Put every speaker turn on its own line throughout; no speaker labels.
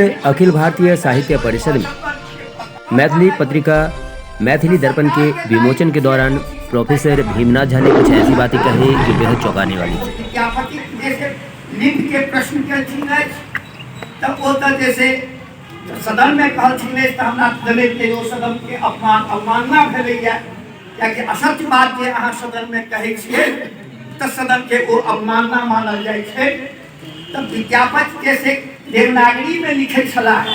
अखिल भारतीय साहित्य परिषद में मैथिली पत्रिका मैथिली दर्पण के विमोचन के दौरान प्रोफेसर भीमनाथ झा ने कुछ ऐसी बातें कही जो बेहद चौंकाने वाली थी।
विद्यापति जैसे लिंग के प्रश्न केलखिन अछि तऽ ओ तऽ जैसे सदन में कहलखिन अछि तऽ हमरा जनैत जे ओ सदन के अपमान अवमानना भेलैया, कियाकि असत्य बात जे अहाँ सदन में कहै छियै तऽ सदन के ओ अवमानना मानल जाइ छै। तऽ विद्यापति जैसे देवनागरी में लिखै छलाह,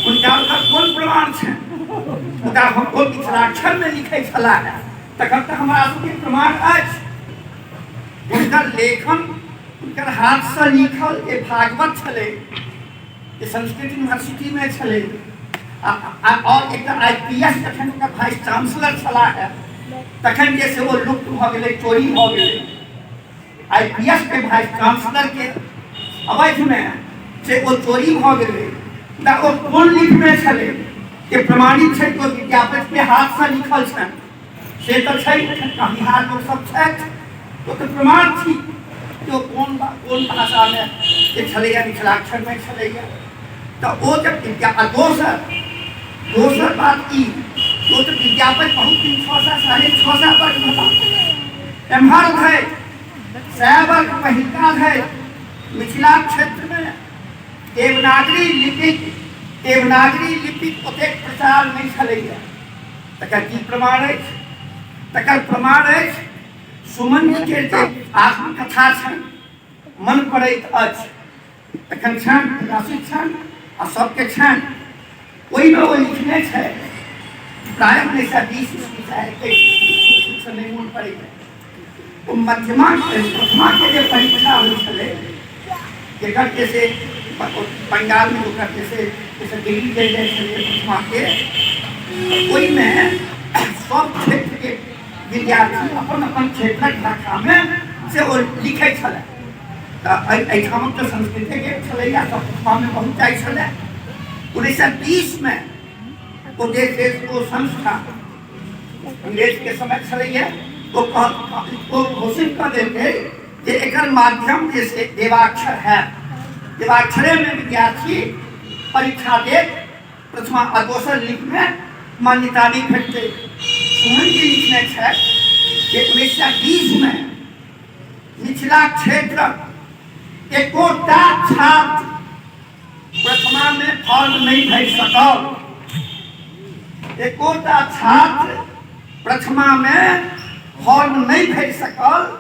हुनका ओकर कोन प्रमाण छनि? मुदा हम ओ मिथिलाक्षर में लिखै छलाह, तखन तऽ हमरा सबके प्रमाण अछि। हुनकर लेखन, हुनकर हाथसँ लिखल जे भागवत छलै, जे संस्कृत यूनिवर्सिटी में छलै, और एकटा I P S जखन ओकर वाइस चांसलर छलाह, तखन जे से ओ लुप्त भऽ गेलै, चोरी भऽ गेलै। I P S के वाइस चांसलर के अवधिमे से ओ चोरी भऽ गेलै, तऽ ओ कोन लिखने छलै जे प्रमाणित छै कि ओ विद्यापति के हाथसँ लिखल छनि, से तऽ छै। कहनिहार लोक सब छथि, ओ तऽ प्रमाण छी कि ओ कोन कोन भाषामे जे छलैया, मिथिलाक्षरमे छलैया। तऽ ओ जब विद्या आ दोसर दोसर बात ई, ओ तऽ विद्यापति बहुत दिन 600 650 वर्ष भेला, एम्हर धरि 100 वर्ष पहिलका धरि मिथिला क्षेत्रमे देवनागरी लिपिक ओतेक प्रचार नहि छलैया। तकर की प्रमाण अछि? तकर प्रमाण अछि सुमन जी के जे आत्मकथा छनि, मन पड़ैत अछि एखन छनि, प्रकाशित छनि आ सबके छनि, ओहिमे ओ लिखने छै प्रायः 1920 ईस्वी चाहे 21 ईस्वी, नहि मोन पड़ैए। ओ मध्यमा प्रथमा के जे परीक्षा होइ छलै, जकर जे से बंगालमे ओकर जे से जैसे डिग्री देल जाइ छलै प्रथमा के, ओहिमे सब क्षेत्रके विद्यार्थी अपन अपन क्षेत्रक भाषामे से ओ लिखै छलै। तऽ एहिठामक तऽ संस्कृतेके छलैया, सब प्रथमामे बहुत जाइ छलै। 1920मे ओ जे छै ओ संस्था अंग्रेजके समय छलैया, ओ ओ घोषित कऽ देलकै जे एकर माध्यम जे से देवाक्षर है, देवाक्षरेमे विद्यार्थी परीक्षा देत, प्रथमा आ दोसर लिपिमे मान्यता नहि भेटतै। सुमन जी लिखने छथि जे 1920मे मिथिला क्षेत्रक एकोटा छात्र प्रथमामे फॉर्म नहि भरि सकल, एकोटा छात्र प्रथमामे फॉर्म नहि भरि सकल।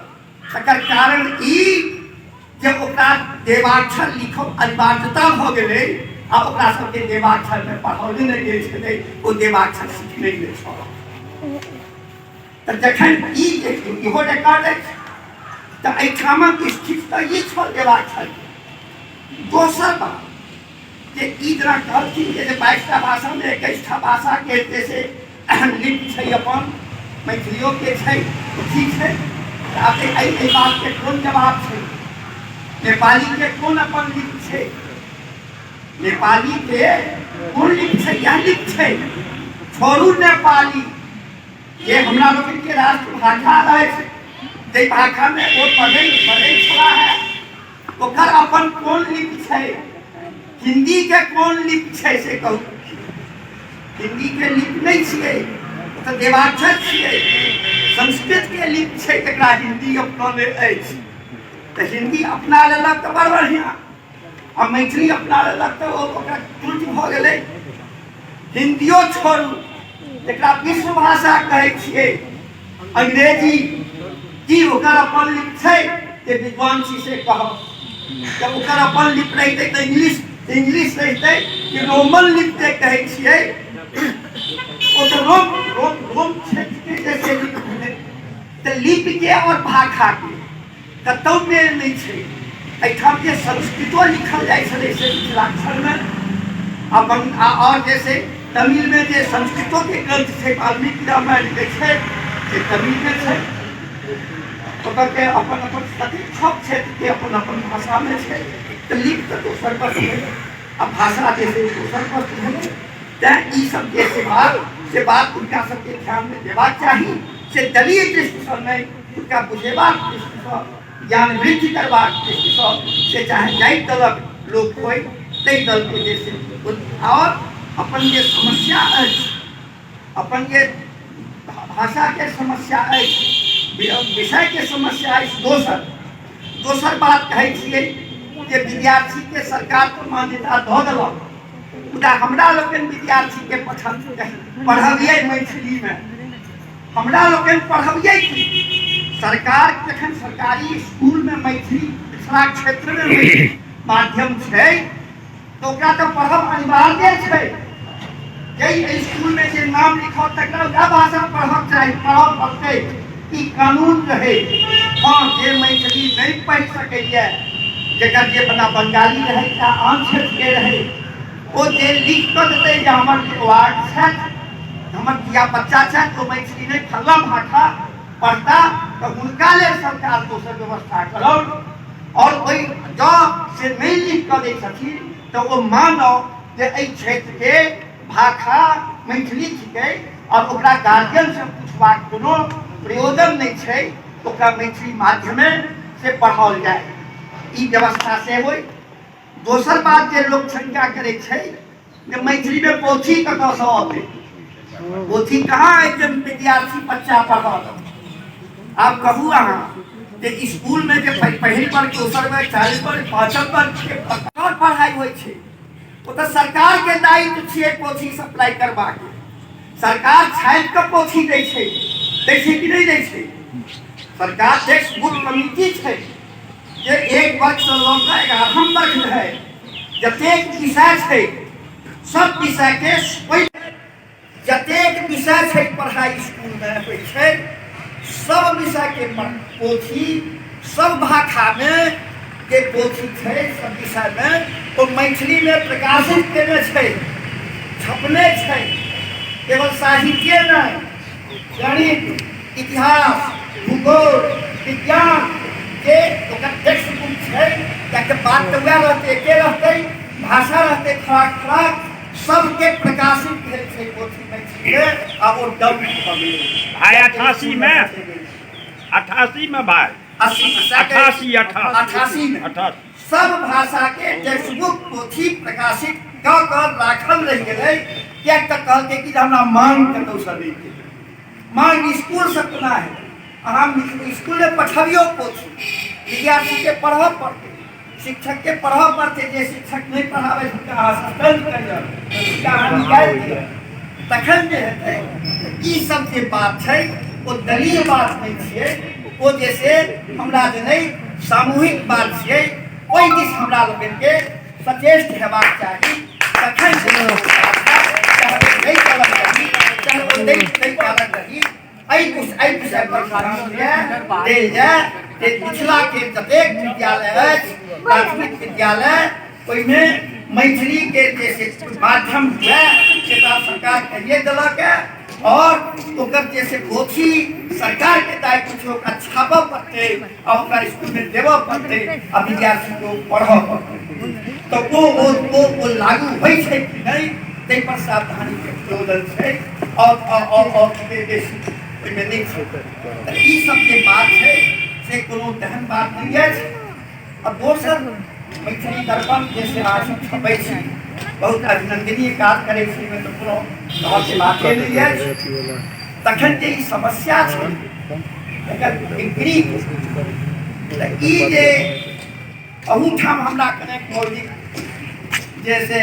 तकर कारण ई जे ओकरा देवाक्षर लिखब अनिवार्यता भऽ गेलै आ ओकरा सबके देवाक्षरमे पढ़ौले नहि गेल छलै, ओ देवाक्षर सिखने नहि छल। तऽ जखन ई इहो रिकॉर्ड अछि तऽ एहिठामक स्थिति तऽ ई छल देवाक्षर। दोसर बात जे ई जेना कहलखिन जे 22टा भाषामे 21टा भाषाके जे से लिपि छै, अपन मैथिलियोके छै, ठीक छै। आब एहि बातके कोन जवाब छै? नेपालीके कोन अपन लिपि छै? नेपालीके कोन लिपि छै? इएह लिपि छै। छोड़ू नेपाली, जे हमरा लोकनिके राष्ट्रभाषा अछि, जाहि भाषामे ओ पढ़ै पढ़ै छलाह है, ओकर अपन कोन लिपि छै? हिंदी के कोन लिपि छै से कहू। हिंदी के लिपि नहि छियै, ओ तऽ देवाक्षर छियै। संस्कृत के लिपि छै तकरा हिंदी अपनौने अछि, तऽ हिंदी अपना लेलक तऽ बड़ बढ़िआँ, आ मैथिली अपना लेलक तऽ ओ ओकरा त्रुटि भऽ गेलै। हिंदियो छोड़ू, जकरा विश्व भाषा कहै छियै अंग्रेजी, की ओकर अपन लिपि छै? जे विद्वान छी से कहब। जब ओकर अपन लिपि रहितै तऽ इंग्लिश इंग्लिश रहितै कि रोमन लिपि जे कहै छियै, ओ तऽ रोम रोम रोम क्षेत्रके जे से लिपि भेलै। तऽ लिपिके आओर भाषाके कतहु मेल नहि छै। एहिठाम जे संस्कृतो लिखल जाइ छलै से मिथिलाक्षरमे, आ आओर जे से तमिलमे जे संस्कृतोके ग्रंथ छै, वाल्मीकि रामायण जे छै से तमिलमे छै। ओतऽके अपन अपन कतेक सब क्षेत्रके अपन अपन भाषामे छै। तऽ लिपि तऽ दोसर वस्तु भेलै आ भाषा जे छै दोसर वस्तु भेलै। तैँ ई सब जे से बात से बात हुनका सबके ध्यानमे देबाक चाही, से दलीय दृष्टिसँ नहि, हुनका बुझेबाक दृष्टिसँ, ज्ञान वृद्धि करबाक दृष्टिसँ, से चाहे जाहि दलक लोक होइ। ताहि दलके जे से आओर अपन जे समस्या अछि, अपन जे भाषाके समस्या अछि, विषयके समस्या अछि। दोसर दोसर बात कहै छियै जे विद्यार्थीके सरकार तऽ मान्यता दऽ देलक, मुदा हमरा लोकनि विद्यार्थीके पढ़बियै मैथिलीमे, हमरा लोकनि पढ़बियै की? सरकार जखन सरकारी स्कूलमे मैथिली मिथिला क्षेत्रमे मैथिली माध्यम छै तऽ ओकरा तऽ पढ़ब अनिवार्य छै। जाहि स्कूलमे जे नाम लिखब तकरा वएह भाषा पढ़क चाही, पढ़ऽ पड़तै, ई कानून रहै। हँ, जे मैथिली नहि पढ़ि सकैए, जकर जे बना बंगाली रहै चाहे आन क्षेत्रके रहै, ओ जे लिख कऽ देतै जे हमर जे वार्ड छथि, हमर धिया बच्चा छथि, ओ मैथिली नहि फल्लाँ भाषा पढ़ता, तऽ हुनका लेल सरकार दोसर व्यवस्था करौ। आओर ओहि जँ से नहि लिख कऽ दै छथिन तऽ ओ मानौ जे एहि क्षेत्रके भाषा मैथिली छिकै आओर ओकरा गार्जियनसँ पूछबाक कोनो प्रयोजन नहि छै, ओकरा मैथिली माध्यमे से पढ़ाओल जाय, ई व्यवस्था से होइ। दोसर बात जे लोक शंका करै छै जे मैथिलीमे पोथी कतऽसँ अतै, पोथी कहाँ अछि जे विद्यार्थी बच्चा पढ़त? आब कहू अहाँ जे स्कूलमे जे पहिल वर्ग, दोसर वर्ग, चारि वर्ग, पाँचम वर्गके पढ़ाइ होइ छै, ओ तऽ सरकारके दायित्व छियै पोथी सप्लाई करबाके। सरकार छापि कऽ पोथी दै छै, दै छै कि नहि दै छै? सरकार टेक्स्ट बुक कमिटी छै जे एक वर्गसँ लऽ कऽ 11 वर्ग धरि जतेक विषय छै सब विषयके, ओहि जतेक विषय छै पढ़ाइ स्कूलमे होइ छै, सब विषयके पोथी सब भाषामे जे पोथी छै सब विषयमे ओ मैथिलीमे प्रकाशित केने छै, छपने छै। केवल साहित्ये नहि, गणित, इतिहास, भूगोल, विज्ञान के ओकर टेक्स्ट बुक छै, कियाकि बात तऽ वएह रहतै, एके रहतै, भाषा रहतै फराक फराक, सबके प्रकाशित भेल छै पोथी मैथिलीमे आ ओ डब भऽ गेलै।
भाय 88 मे, 88 मे भाय।
80,
88, 88।
88 मे।
88।
सब भाषाके टेक्स्ट बुक पोथी प्रकाशित कऽ कऽ राखल रहि गेलै, किएक तऽ कहलकै कि जे हमरा मांग कतहुसँ नहि भेल। मांग स्कूलसँ कोना हेतै? अहाँ स्कूलमे पठबियौ पोथी, विद्यार्थीके पढ़ऽ पड़तै, शिक्षकके पढ़ऽ पड़तै। जे शिक्षक नहि पढ़ाबै हुनका अहाँ सस्पेंड करियौ, हुनका अहाँ निकालि दियौ, तखन जे हेतै। तऽ ई सब जे बात छै ओ दलीय बात नहि छियै, ओ जे से हमरा जे नहि सामूहिक बात छियै। ओहि दिस हमरा लोकनिके सचेष्ट हेबाक चाही। तखन चाहे ओ नहि चलल रही, चाहे ओ नहि नहि चलल रही, एहि विषय पर ध्यान देल जाय जे मिथिलाके जतेक विद्यालय अछि, प्राथमिक विद्यालय, ओहिमे मैथिलीके जे से माध्यम हुए से सरकार कहिए देलक है, और ओकर जे से पोथी सरकारके दायित्व छै, ओकरा छापऽ पड़तै आ ओकरा स्कूलमे देबऽ पड़तै आ विद्यार्थीके ओ पढ़ऽ पड़तै। तऽ ओ ओ ओ ओ लागू होइ छै कि नहि, ताहि पर सावधानीके प्रयोजन छै और और और बेसी ओहिमे नहि छै। तऽ ई सब जे बात छै से कोनो तेहन बात नहि अछि। आ दोसर मैथिली दर्पण जे से अहाँ सब छपै छी, बहुत अभिनंदनीय काज करै छी, ओहिमे तऽ कोनो कहऽके बाते नहि अछि। तखन जे ई समस्या छै एकर डिग्री, तऽ ई जे अहूठाम हमरा कनेक मौलिक जे से